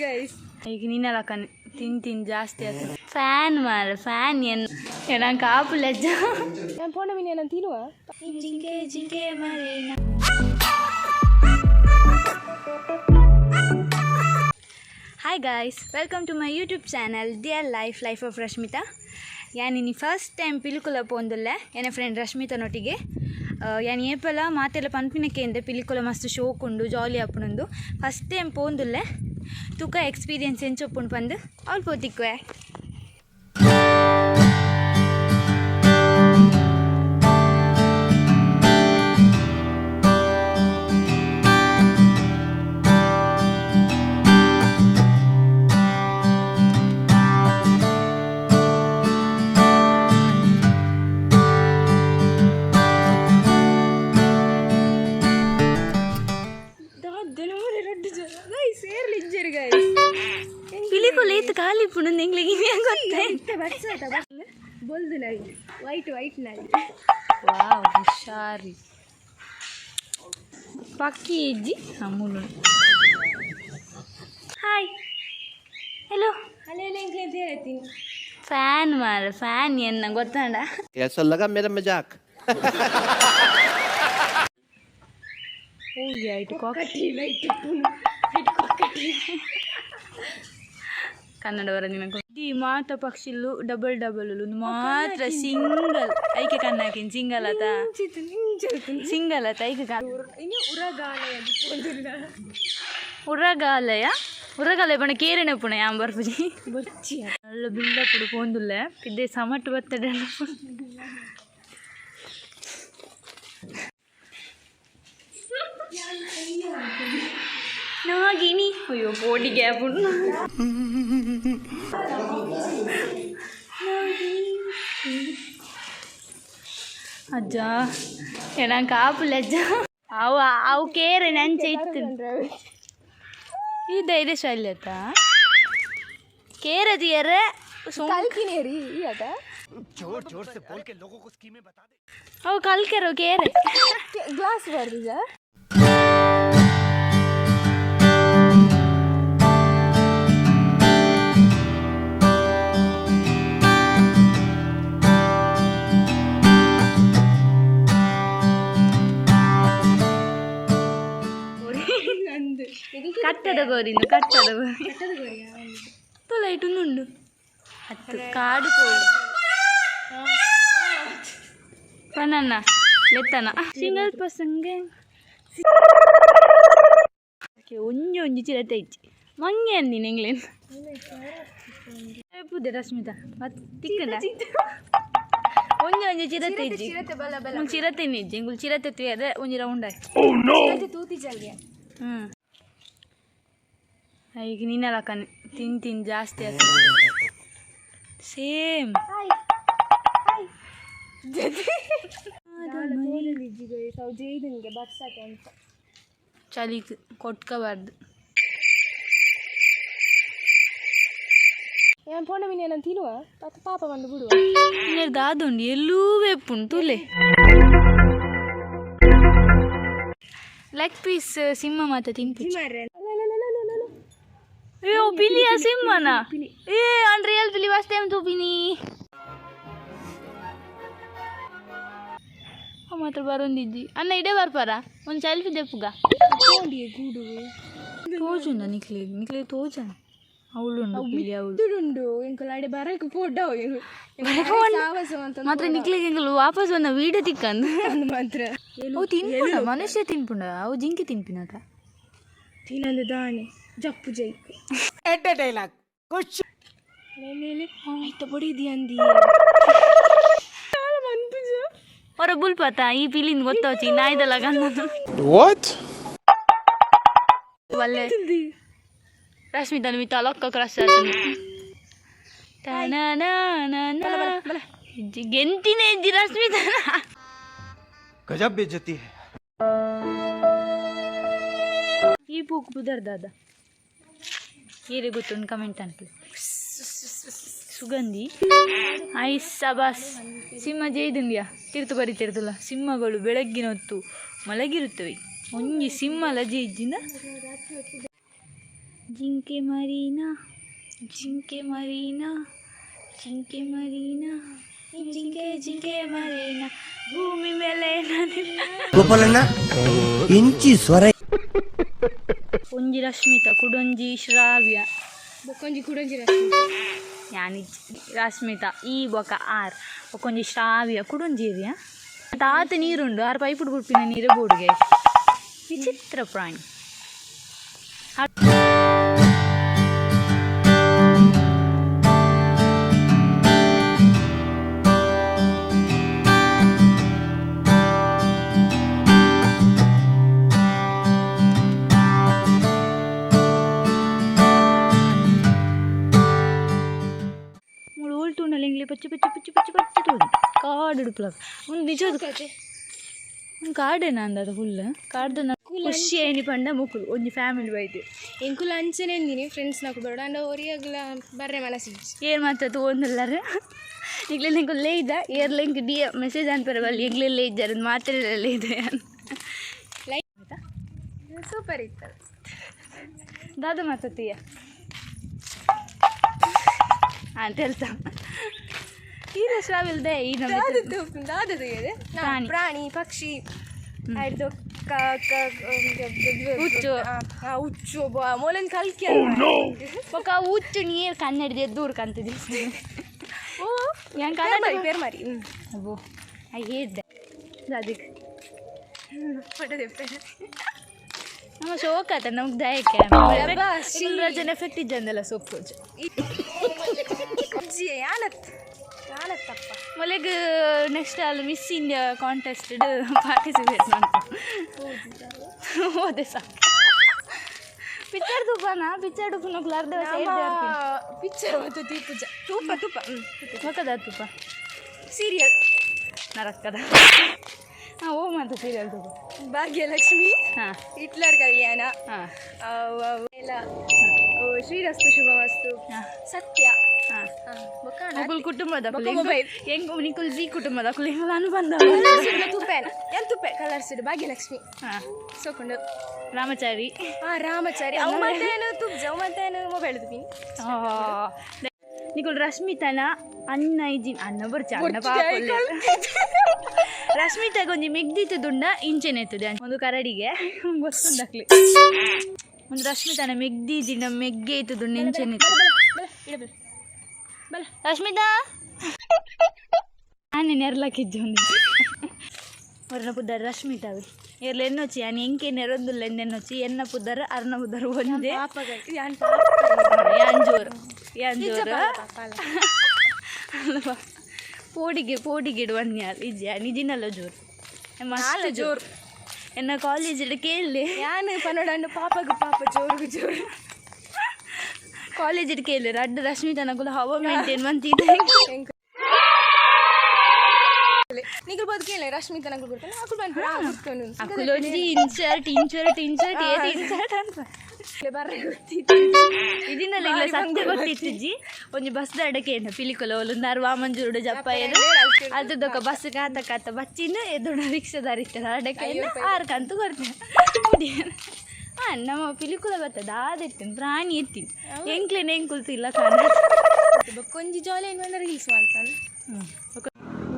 Guys. ಈಗ ನಿನ್ನಲಕ್ಕನೆ ತಿನ್ ತಿನ್ ಜಾಸ್ತಿ ಆಯ್ತು. ಫ್ಯಾನ್ ಮಾರ ಫ್ಯಾನ್ ಎನ್ ಏನ ಕಾಪು ಲಜ್ಜ. ನಾನು ಪೋಣ ಮೀನು ಏನಂತ ತಿನ್ನುವ. ಜಿಂಕೆ ಜಿಂಕೆ ಮರೆ. Hi guys, welcome to my YouTube channel dear life life of Rashmita. ಯಾನ್ ಫಸ್ಟ್ ಟೈಮ್ ಪಿಲಿಕುಲ ಪೋಂದುಲ್ಲೆ ಎನ್ನ ಫ್ರೆಂಡ್ ರಶ್ಮಿತನೊಟ್ಟಿಗೆ. ಯಾನ್ ಏಪಲ ಮಾತೆಲ್ಲ ಪನ್ಪಿನಕ್ಕೆ ಎಂದೆ ಪಿಲಿಕುಲ ಮಸ್ತ್ ಶೋಕ್ ಉಂಡು, ಜಾಲಿ ಆಪುನೊಂದು. ಫಸ್ಟ್ ಟೈಮ್ ಪೋಂದುಲ್ಲೆ, ತುಕ ಎಕ್ಸ್ಪೀರಿಯನ್ಸ್ ಎಂಚೊಪ್ಪುಂಡು ಪಂದು ಅವ್ಳು ಪೋತಿಕ್ವೆ. ದಾದನ ಮೂಲೆ ರಡ್ಡು ಜನ ಗೈಸ್ ಏರ್ಲಿ ಇಜ್ಜೆರ್ ಗೈಸ್. ಪಿಲಿಕುಲ ಏತ್ ಖಾಲಿ ಪುಂಡು ನಿಂಗ್ಲಿಗೆ ಗೊತ್ತೇ. ಬರ್ಸದ ಬೊಲ್ದು ನಾಯಿ, ವೈಟ್ ವೈಟ್ ನಾಯಿ. ವಾವ್, ಹುಷಾರಿ ಪಕ್ಕಿ ಇಜ್ಜಿ ಅಮೂಲು. Hi, hello. ಅಲ್ಲೆಲ್ಲ ಎಂಕ್ಲೆ ತೇರತ್ತೀನಿ. ಫ್ಯಾನ್ ಮಾರ ಫ್ಯಾನ್ ಎನ್ನ ಗೊತ್ತಾಂಡ. कैसा लगा मेरा मजाक? ಹೋಗಿ ಆಯ್ತು. ಕೊಕ್ಕಟಿ ಲೈಟ್ ಇಪ್ಪುನು ಕೊಕ್ಕಟಿ. ಕನ್ನಡ ಬರ ನಿನಗೆ. ಈ ಮಾತ ಪಕ್ಷಿಲು ಡಬಲ್ ಡಬಲ್, ಮಾತ್ರ ಸಿಂಗಲ್. ಐಕೆ ಕಣ್ಣಾಕಿನ್ ಸಿಂಗಲ್ ಆತ. ಇಂಚಿತ್ತು ನಿಂಚಿತ್ತು. ಸಿಂಗಲ್ ಆತ ಐಕೆ. ಇನ್ನು ಉರಗಾಲಯ ಪೋಂದಿಲ್ಲ. ಉರಗಾಲಯ, ಉರಗಾಲಯ ಪಂಡ ಕೇರಿನ ಪುಣ ಯಾನ್ ಬರ್ಪುಜಿ. ಬರ್ಚಿ. ನಲ್ಲ ಬಿಲ್ಡಪ್ ಪೋಂದುಲ್ಲೆ ಪಿದ್ದೆ ಸಮಟ್ ಬತ್ತಡೆ. ನಾಗಿನಿ, ಅಯ್ಯೋ ಪೋಟಿ ಗ್ಯಾಪ್ ಉಂಡು. ಅಜ್ಜ ಏನ ಕಾಪುಲೆ ಅಜ್ಜ. ಅವು ಅವು ಕೇರೆ ನಂಚೆ ಇತ್ತು. ಈ ಧೈರ್ಯಶಾಲಿ ಆತ ಕೇರದಿಯರ. ಕಲ್ಕಿನೇರಿ ಈ ಆಟ. ಅವು ಕಲ್ಕೆರೋ ಕೇರೆ. ಗ್ಲಾಸ್ ಬರ್ದಿಜ. ನಂದು. ಕಟ್ಟದ ಗೋರಿಂದು, ಕಟ್ಟದ ಗೋರಿ. ಲೈಟ್ ಉಂಡು ಹತ್ತು ಕಾಡು ಕೋಳಿ ಪನನ್ನ ಲೆತ್ತನ ಸಿಂಗಲ್ ಪರ್ಸನ್ಗೆ ಒಂಜಿ ಒಂಜಿ ಚಿರತೆ ಇಚ್ಚಿ ಮಂಗೆ ಅಂದಿನ ಎಂಗ್ಲೇನ್ ಪುದೆ ರಶ್ಮಿತಾ ಮತ್ತೆ ತಿಕ್ಕಂಡ ಒಂಜಿ ಒಂಜಿ ಚಿರತೆ ಇಜ್ಜಿ. ಚಿರತೆ ಬಲ ಬಲ. ಮುಲ್ ಚಿರತೆ ಇಜ್ಜಿ, ಎಂಗುಲ್ ಚಿರತೆ ತುಯದೆ ಒಂಜಿ ರೌಂಡ್ ಆಯ್. ಚಿರತೆ ತೂತಿ ಜಲ್ಗೆ. ಹ್ಞೂ, ಈಗ ನಿನ್ನಲಕ್ಕನೆ ತಿನ್ ತಿನ್ ಜಾಸ್ತಿ ಆಯ್ತು ಸೇಮ್. Hi hi. ಅವು ಜೈದನ್ಗೆ ಬರ್ಸಕ್ಕೆ ಅಂತ. ಚಳಿಗೆ ಕೊಟ್ಕೋಬಾರ್ದು. ಏನ್ ಪೋಣ ಮೀನು ಏನಂತ ತಿನ್ನುವ ಪಾಪ ಪಾಪ ಬಂದು ಬಿಡುವ. ಇನ್ನೇನು ದಾದುಂಡು ಎಲ್ಲೂ ವೇಪುಂಡು ತುಲೆ. ಲೆಗ್ ಪೀಸ್ ಸಿಂಹ ಮಾತ ತಿನ್ಪಿ. ಅಯ್ಯೋ, ಪಿಲಿಯ ಸಿಂಹನ? ಏ ಅನ್ ರಿಯಲ್ ಪಿಲಿ, ಫಸ್ಟ್ ಟೈಮ್ ತೂಪಿನಿ. ಅವ್ ಮಾತ್ರ ಬರೊಂದಿದ್ದಿ ಅಣ್ಣ ಇಡೇ ಬರ್ಪಾರ ಒಂದು ಸೆಲ್ಫಿ ದೆಪ್ಪುಗ. ಗೂಡು. ತೋಜುಂಡ ನಿಕ್ಲೆ ನಿಕ್ಲೆ ತೋಜ ಅವಳುಂಡು ಪಿಲಿ ಅವಳು. ಉಂಡು ಎಂಕುಲು ಅಡೆ ಬರಕ್ಕೆ ಫೋಟೋ ಸಾಹಸ ಅಂತ. ಮಾತ್ರ ನಿಕ್ಲೆಗೆ ಎಂಕುಲು ವಾಪಸ್ ಬಂದ ವೀಡಿಯೋ ತಿಕ್ಕಂದು. ಮಾತ್ರ. ಅವು ತಿನ್ಪುಂಡ, ಮನುಷ್ಯ ತಿನ್ಪುಂಡ. ಅವು ಜಿಂಕೆ ತಿನ್ಪಿನಕ. ತಿನ್ನಂದು ದಾನೆ ಜಪ್ಪು ಜೈಕ್ ಡೈಲಾಗ್. ಆಯ್ತ ಬಡಿದಿ ಅಂದಿ. ಹೊರ ಬುಲ್ಪತ ಈ ಪಿಲಿಂದ ಗೊತ್ತಾಚಿ ನಾಯ್ದಲ್ಲ ಗಂಡ. What? ಒಲ್ಲೆ ರಶ್ಮಿತನ ಮಿತ್ತ ಲೊಕ್ಕ ಕ್ರಶ್ ಆತನು. ಗೆಂತಿನೇ ಇಜ್ಜಿ ರಶ್ಮಿತನ. गजब बेइज्जती है. ಈ ಬುಕ್ ಬುದರ್ ದಾದ ಏರೆ ಗೊತ್ತುಂಡು ಕಮೆಂಟ್ ಅನ್ಪಿ. ಸುಗಂಧಿ ಐಸ್ ಸಬಾಸ್. ಸಿಂಹ ಜೈದಿಂದ್ಯಾ ತಿರ್ತು ಬರಿ ತಿರ್ತುಲ್ಲ. ಸಿಂಹಗಳು ಬೆಳಗ್ಗಿನ ಹೊತ್ತು ಮಲಗಿರುತ್ತವೆ. ಒಂಜಿ ಸಿಂಹ ಲಜೆ ಇಜ್ಜಿಂದ. ಜಿಂಕೆ ಮರೀನಾ, ಜಿಂಕೆ ಮರೀನಾ, ಜಿಂಕೆ ಮರೀನಾ, ಜಿಂಕೆ ಜಿಂಕೆ ಮರೀನಾ, ಭೂಮಿ ಮೇಲೆ ನಾನಿಲ್ಲ. ಗೋಪಾಲಣ್ಣ ಇಂಚಿ ಸ್ವರ. ಒಂಜಿ ರಶ್ಮಿತ, ಕುಡೊಂಜಿ ಶ್ರಾವ್ಯ. ಬೊಕ್ಕೊಂಜಿ ಕುಡೊಂಜಿ ರಶ್ಮಿ. ಯಾನಿಜ್ಜಿ. ರಶ್ಮಿತ ಈ ಬೊಕ ಆರ್, ಬೊಕೊಂಜಿ ಶ್ರಾವ್ಯ, ಕುಡೊಂಜಿ ಏರಿಯಾ. ತಾತ ನೀರುಂಡು, ಆರು ಪೈಪುಡು ಬುಡ್ಪಿನ ನೀರು ಬೋಡುಗೆ. ವಿಚಿತ್ರ ಪ್ರಾಣಿ. ಮೂಳು ಓಲ್ ತೂಂಡಲ ಇಂಗ್ಲಿ ಪಚ್ಚೆ ಪಚ್ಚೆ ಪಚ್ಚೆ ಪಚ್ಚೆ ಪಚ್ಚೆ ತೂಡು ಕಾಡು ಉಡುಪುಲ ಒಂದು ನಿಜವಾದ ಒಂದು ಕಾಡೇನ ಅಂದದ ಫುಲ್ ಕಾಡ್ದ. ಖುಷಿ ಏನಿ ಪಂಡ ಮುಕುಲು ಒಂಜಿ ಫ್ಯಾಮಿಲಿ ಬೈದು. ಎಂಕುಲು ಅಂಚನೆ ಅಂದಿನಿ, ಫ್ರೆಂಡ್ಸ್ ನಾಕು ಬರೋಡ ಅಂಡ ಒರಿಯಾಗ್ಲ ಬರ್ರೆ ಮನಸ್ಸಿಜ್ಜಿ. ಏನ್ ಮಾತ ತೂವೊಂದುಲ್ಲಾರ? ನಿಕ್ಲೆ ಎಂಕುಲು ಇದ್ದ ಏರ್ಲ ಎಂಕ್ ಡಿ ಮೆಸೇಜ್ ಅನ್ಪರ ಬಲ್ಲಿ, ಎಂಕ್ಲೆಲ್ಲ ಇಜ್ಜಾರ ಮಾತ್ರೆ ಇದೆ. ಸೂಪರ್ ಇತ್ತು. ದಾದ ಮಾತತ್ತೀಯ ಅಂತ ಹೇಳ್ತಾ ಈ ಶ್ರಾವಿಲ್ದೆ ಈ ನಮ್ಮ ದಾದ ತೆಗೆದೆ. ಪ್ರಾಣಿ. ಪ್ರಾಣಿ, ಪಕ್ಷಿ ಆಯ್ತು. ಹುಚ್ಚು. ಹುಚ್ಚು ಮೊಲನ್ ಕಲ್ಕಿ. ಬೊಕ ಹುಚ್ಚು ನೀರು ಕನ್ನಡಿದ ದೂರ ಕಂತಿದ್ದಿ. ಓ. ಹೆಂಗ್? ಪೇರ್ ಮಾರಿ, ಪೇರ್ ಮಾರಿ. ಅಬ್ಬೋ, I hate ಅದಕ್ಕೆ. ಫೋಟೋ ತೆಪ್ಪೆ. ನಮ್ಮ ಶೋಕ್ ಆತ, ನಮ್ಗೆ ದಯಕ್ಕೆ ರಜನ್ ಎಫೆಕ್ಟ್ ಇದ್ದಂದಲ್ಲ ಸೊಪ್ಪು. ಅಜ್ಜಿ ಯಾನತ್ ಯಾನತ್ತಪ್ಪ. ಮೊಲೆಗ್ ನೆಕ್ಸ್ಟ್ ಅಲ್ಲಿ ಮಿಸ್ ಇಂಡಿಯಾ ಕಾಂಟೆಸ್ಟ್ ಪಾರ್ಟಿಸಿಪೇಟ್ ಮಾಡ್ತ ಹೋದೆ ಸಾಕು. ಪಿಕ್ಚರ್ ತೂಪನಾ? ಪಿಕ್ಚರ್ ತೂಪನಕ್ಲು ಅರ್ಧ. ಪಿಕ್ಚರ್ ಮತ್ತು ದೀಪುಜ ತೂಪ ತೂಪ. ಮೊಕದ ತೂಪ. ಸೀರಿಯಲ್. ನರಕ್ಕದ. ಹಾಂ, ಓ ಮಾತ ಸೀರಿಯಲ್ ತೂಪ? ಭಾಗ್ಯಲಕ್ಷ್ಮಿ. ಹಿಟ್ಲರ್ ಕಲ್ಯಾಣ. ಎಲ್ಲ ಶ್ರೀರಸ್ತು ಶುಭವಸ್ತು. ಸತ್ಯ. ಮುಕುಲ್ ಕುಟುಂಬದ ಬೊಕ್ಕ ಮೊಬೈಲ್. ಹೆಂಗ್ ನಿಕುಲ್ ಜಿ ಕುಟುಂಬದ ಅಕುಲು ಹೆಂಗ್ ಅನುಬಂಧ? ತುಪ್ಪೆ ಏನ್ ತುಪ್ಪೆ ಕಲರ್ಸ್ ಭಾಗ್ಯಲಕ್ಷ್ಮಿ. ಸೋಕೊಂಡು. ರಾಮಚಾರಿ. ಹಾ, ರಾಮಚಾರಿ. ಅವು ಮತ್ತೇನು ತುಪ್ಪ, ಅವು ಮತ್ತೇನು ಮೊಬೈಲ್ ತುಪ್ಪಿನಿ. ನಿಕುಲ್ ರಶ್ಮಿತನ ಅಣ್ಣ ಇಜ್ಜಿ, ಅಣ್ಣ ಬರ್ಚ ಅಣ್ಣ ಪಾಪ. ರಶ್ಮಿತಾಗ ಒಂಜಿ ಮೆಗ್ದಿತ್ತು ದುಂಡ ಇಂಚೆನೆ ಇತ್ತದೆ ಒಂದು ಕರಡಿಗೆ ಗೊತ್ತುಂಡಕ್ಲಿ. ಒಂದು ರಶ್ಮಿತನ ಮೆಗ್ದಿ ಇಜ್ಜಿಂಡ ಮೆಗ್ಗೆ ಇತ್ತು ದುಂಡ ಇಂಚೆನೆ ಇತ್ತು. ರಶ್ಮಿತಾ ಆನೆ ನೆರ್ಲಕ್ಕಿಜ್ಜಿ ಒಂದು ಒರ್ನ ಪುದರ್ ರಶ್ಮಿತಾವೆ. ಎರ್ಲ ಎನ್ನೊಚ್ಚಿ ಯಾನ್ ಎಂಕೆ ನೆರೊಂದುಲ್ಲ ಎನ್ನೊಚ್ಚಿ. ಎನ್ನ ಪುದರ್ ಅರ್ನ ಪುದರ್ ಒಂದೇ. ಯಾನ್ ಜೋರು, ಯಾನ್ ಜೋರು ಅಲ್ವಾ? ಪೋಡಿಗೆ ಪೋಡಿಗೆ ಇಡುವ ಇಜ್ಜಿ ನಿಜಿನಲ್ಲ ಜೋರು, ಮಸ್ತ್ ಜೋರು. ಎನ್ನ ಕಾಲೇಜಲ್ಲಿ ಕೇಳಿ. ಯಾನು ಪನ್ನಡಂಡು ಪಾಪಗು ಪಾಪ, ಜೋರುಗು ಜೋರು. ಕಾಲೇಜಿಡ್ ಕೇಳಿ ರಡ್ಡು ರಶ್ಮಿತನಕುಲು ಹವ ಮೇಂಟೈನ್ ಮಂತಿದೆ. ನಿಗುಲ್ ಬೋದು ಕೇಳಿ ರಶ್ಮಿತ ನಂಗೆ ಗೊತ್ತಲ್ಲ, ಅಕುಲ್ ಬಂದು ಕುತ್ಕೊಂಡು. ಅಕುಲೊಂಜಿ ಇನ್ಶರ್ಟ್ ಇನ್ಶರ್ಟ್ ಇನ್ಶರ್ಟ್ ಏತ್ ಇನ್ಶರ್ಟ್ ಅಂತ ಬರ್ರೆ ಗೊತ್ತಿತ್ತು. ಇದನ್ನೆಲ್ಲ ಇಲ್ಲ ಸತ್ಯ ಗೊತ್ತಿತ್ತಿಜ್ಜಿ. ಒಂಜಿ ಬಸ್ ಅಡಕೆ ಏನು ಪಿಲಿಕೊಲ ಒಲುಂದಾರು ವಾಮಂಜೂರುಡು ಜಪ್ಪ ಏನು ಅಲ್ತದೊಕ ಬಸ್ ಕಾತ ಕಾತ ಬಚ್ಚಿನ ಎದುಡ ರಿಕ್ಷಾದಾರ ಇತ್ತಾರೆ ಅಡಕೆ ಆರು ಕಂತು ಕೊಡ್ತೇನೆ. ಹಾಂ, ನಮ್ಮ ಪಿಲಿಕುಲ ಬರ್ತದೆ ಆದಿರ್ತೀನಿ ಪ್ರಾಣಿ ಎತ್ತೀನಿ ಎಂಕ್ಲೇನೆ ಎಂಕುಲ್ತಿಲ್ಲ ಕಾಣ. ಬೊಕ್ಕೊಂಜಿ ಜಾಲಿ ಏನು ಬಂದ್ರೆ ರೀಲ್ಸ್ ಮಾಡ್ತಾನೆ.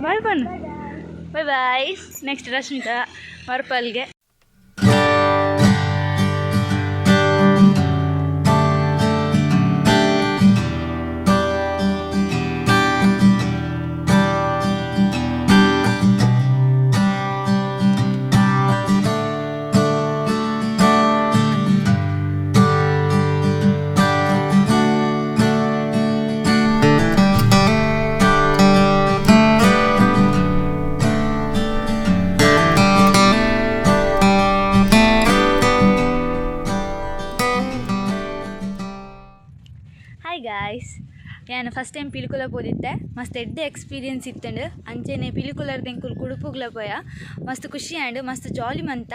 ಬಾಯ್ ಬನ್, ಬಾಯ್ ಬಾಯ್. ನೆಕ್ಸ್ಟ್ ರಶ್ಮಿತಾ ಮರ್ಪಲ್ಗೆ. ಹಾಯ್ ಗಾಯ್ಸ್, ಯಾನ್ ಫಸ್ಟ್ ಟೈಮ್ ಪಿಲಿಕುಲ ಪೋದಿತ್ತೆ, ಮಸ್ತ್ ಎಡ್ಡೆ ಎಕ್ಸ್ಪೀರಿಯನ್ಸ್ ಇತ್ತಂಡು. ಅಂಚೆನೆ ಪಿಲಿಕುಲರ್ದ ಎಂಕುಲು ಕುಡುಪುಗ್ಲ ಪೋಯ, ಮಸ್ತ್ ಖುಷಿ ಆಂಡ್, ಮಸ್ತ್ ಜಾಲಿ ಮಂತ.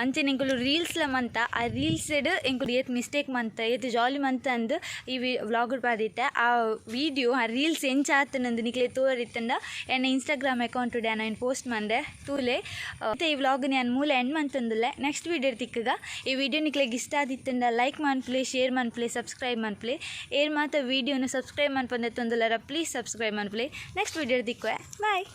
ಅಂಚೆನೆ ಎಂಕುಲು ರೀಲ್ಸ್ಲ ಮಂತ, ಆ ರೀಲ್ಸ್ ಎಂಕುಲು ಏತ್ ಮಿಸ್ಟೇಕ್ ಮಂತ ಏತ್ ಜಾಲಿ ಮಂತ ಅಂದ್ ಈ ವ್ಲಾಗ್ ಪಾದಿತ್ತೆ. ಆ ವಿಡಿಯೋ ಆ ರೀಲ್ಸ್ ಎಂಚ ಆತನಂದು ನಿಕ್ಲೆ ತೋರಿತ್ತಂಡ ಎನ್ನ ಇನ್ಸ್ಟಾಗ್ರಾಮ್ ಅಕೌಂಟ್ ನಾನು ಪೋಸ್ಟ್ ಮಂದೆ ತೂಲೆ. ಮತ್ತೆ ಈ ವ್ಲಾಗ್ ನಾನು ಮೂಲ ಎಂಡ್ ಮಂತಂದುಲ್ಲೆ, ನೆಕ್ಸ್ಟ್ ವಿಡಿಯೋ ತಿಕ್ಕಗ. ಈ ವಿಡಿಯೋ ನಿಕ್ಲೆಗ್ ಇಷ್ಟ ಆದಿತ್ತಂಡ ಲೈಕ್ ಮನ್ಪ್ಲೆ, ಶೇರ್ ಮನ್ಪ್ಲೆ, ಸಬ್ಸ್ಕ್ರೈಬ್ ಮನ್ಪ್ಲೆ. ಏರ್ ಮಾತ ವಿಡಿಯೋನು ಸಬ್ಸ್ಕ್ರೈಬ್ ಮನ್ಪಂದೆ ತೊಂದುಲ್ಲರ ಪ್ಲೀಸ್ ಸಬ್ಸ್ಕ್ರೈಬ್ ಮನ್ಪ್ಲೆ. ನೆಕ್ಸ್ಟ್ ವಿಡಿಯೋ ತಿಕ್ಕುವೆ, ಬಾಯ್.